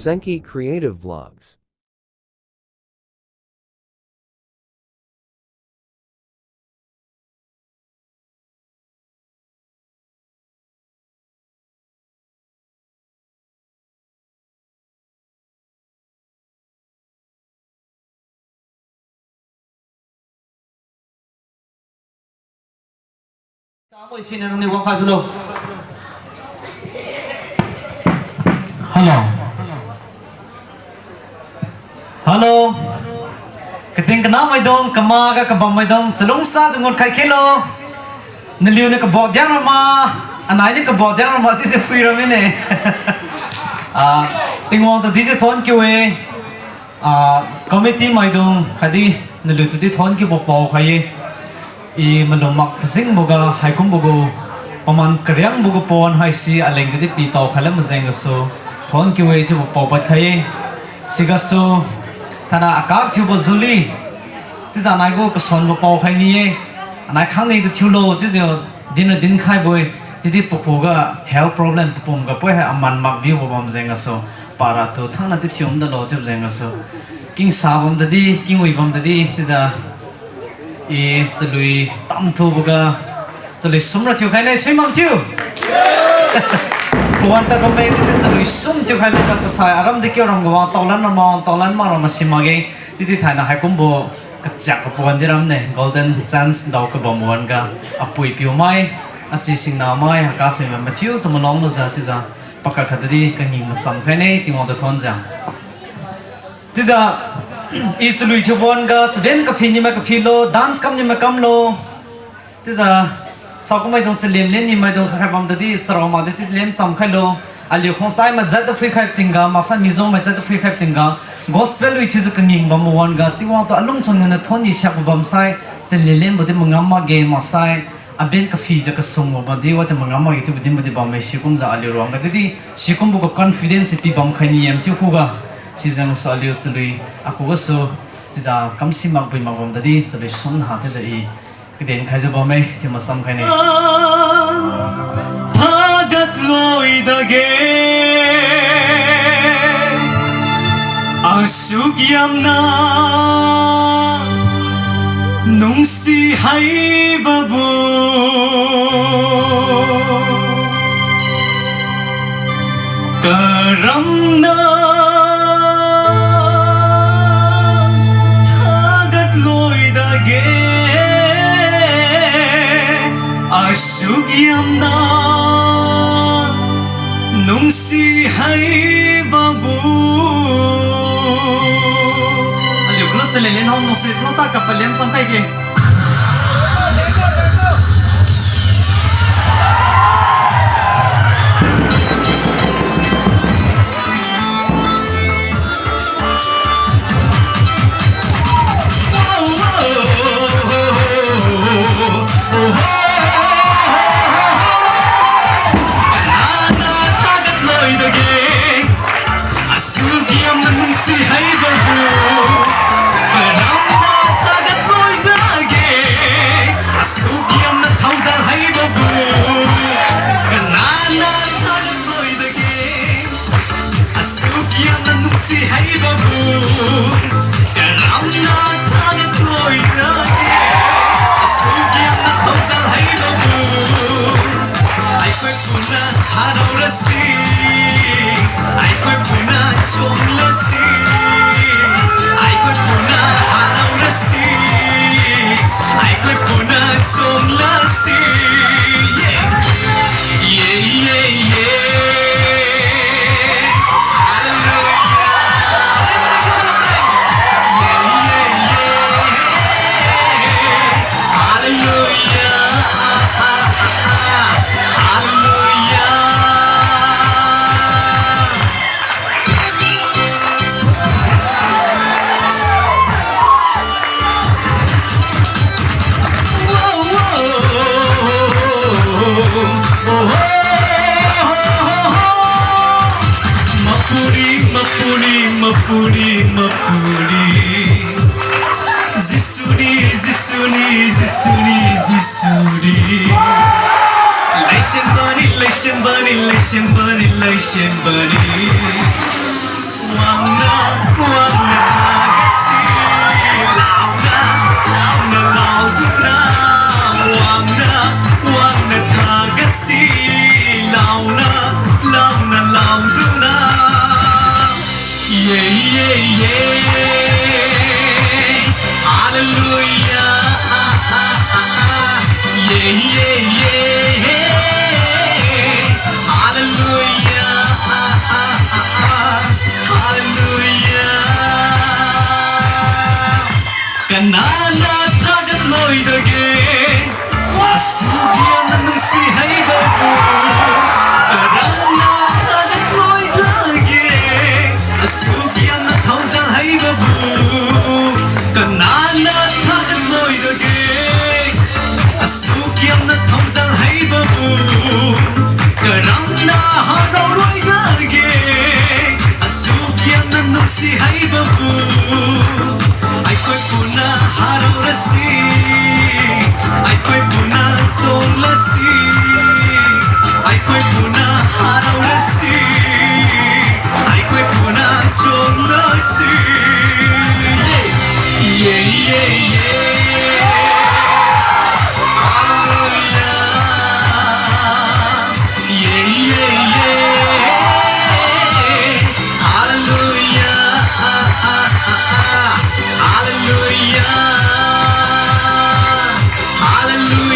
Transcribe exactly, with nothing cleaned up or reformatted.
Senki Creative Vlogs. Hello. Hello. Kating kanamaidung, kamaga kabammaidung, chalungsa jangut khai khelo. Naliuniu kabok diang rama, anainiu kabok diang rama, chiujiu phui ramine. Ah, Tingwang tu dijiu thon kiu-e. Ah, committee maidung khatdi naliu tudi thon kiubo paokhai-e. I malum mak pajingboga haikumbo gu paman kariangbo gu pawan haise aleng tudi pitao khaila majeng gasu thon kiu-e chiubo paopad khai-e. Sigasu thainai akak thiubo Julie, chiujiu anai gu kasonbo paokhai ni-e. Anai khangni tu thiulo chiujiu dinra dinkhaibo-e. Chiudi pakhuga health problem papum ga poi hai aman makbibo bam jeng gasu, para tu thangna ti thiu dalo chiubo jeng gasu, kingsa bam tadi, kingwi bam tadi chiujiu, i chalui tamthuboga chalui sumra thiukhai ne, chui mam thiu. Pawan tadbamme chiudi chalui sum thiukhai lejiu pasai aram di kiu ram ga wang taolan rama, taolan mak rama si makge. Chiudi thainai haikumbo kachiak kapawan di ramne, golden chance dao kabam wan-ga, apui piu mai, achi singna mai, haka phi mai mathiu tu malong lujiu chiujiu, pakak khat tadi kangin macham khai ne, Tingwang tu thonjiu. Chiujiu, i chalui thiubo wan-ga chaben kaphi nimai kaphilo, dance kam nimai kamlo. Chiujiu, saokum maidung chalim len nimaidung khakhai bam tadi charao mak di chi len cham khailo. Aliu Khongsai majat tu phuikhai tingga, maksai Mizo majat tu phuikhai tingga, gospel wi thiujiu kangin bambo wan-ga, Tingwang tu alungchun niu thon ni siakbo bamsai, chalim lenbo di mangam makge maksai, aben kaphijiu kasungbo bamdi wate mangam makge chiubo dinbo di bamme sikumjiu aliu ruangga tadi, sikumbo gu confidence pibam khai ni-e chiu khuga, sijengsu aliu chalui, akhugasu, chiujiu kamsi mak bui mak bam tadi chalui sumha chiujiu i kaden khaijiu bamme, thiu masam khai ne. Thagat loi dage, asuk yamna nungsi haibo bu, karamna thagat loi dage, asuk yamna nungsi haibo bu. Aliu kalo chalin lin hom nungsi, nungsa kapalem sam khaige. Asuk yamna nungsi haibo bu, karamna thagat loi dage. Asuk yamna thaozal haibo bu, kanana thagat loi dage. Asuk yamna nungsi haibo bu, karamna thagat loi dage. Asuk yamna thaozal haibo bu, aikoi puna harao rasi. Aikoi puna chom lasi. Aikoi puna harao rasi. Aikoi puna chom lasi. Yeah. Yeah, yeah, yeah. Hallelujah. Yeah, yeah, yeah. Hallelujah. Hallelujah. Mapuri, mapuri, mapuri, mapuri. Jesu ni, Jesu ni, Jesu ni, Jesu ni. Laisem bani, laisem bani, laisem bani, laisem bani. Wangna thagatsi, launa, launa lauduna, wangna, wangna thagatsi, launa, launa lauduna. Yeah, yeah, yeah. Hallelujah. Ah, ah, ah, ah. Yeah, yeah, yeah. Hallelujah. Ah, ah, ah, ah. Hallelujah. Kanana thagat loidage, asukyamna nungsi haibo gu. Karangna thagat loidage, asukyamna thaozal haibo gu. Kanana thagat loidage, asukyamna thaozal haibo gu. Karangna harao loidage, asukyamna nungsi haibo gu. Aikoi puna harao rasi, aikoi puna chon lasi, aikoi puna harao rasi, aikoi puna chon lasi. Yeah, yeah, yeah, yeah. Hallelujah. Yeah, yeah, yeah. Hallelujah. Ah, ah, ah, ah. Hallelujah. Hallelujah.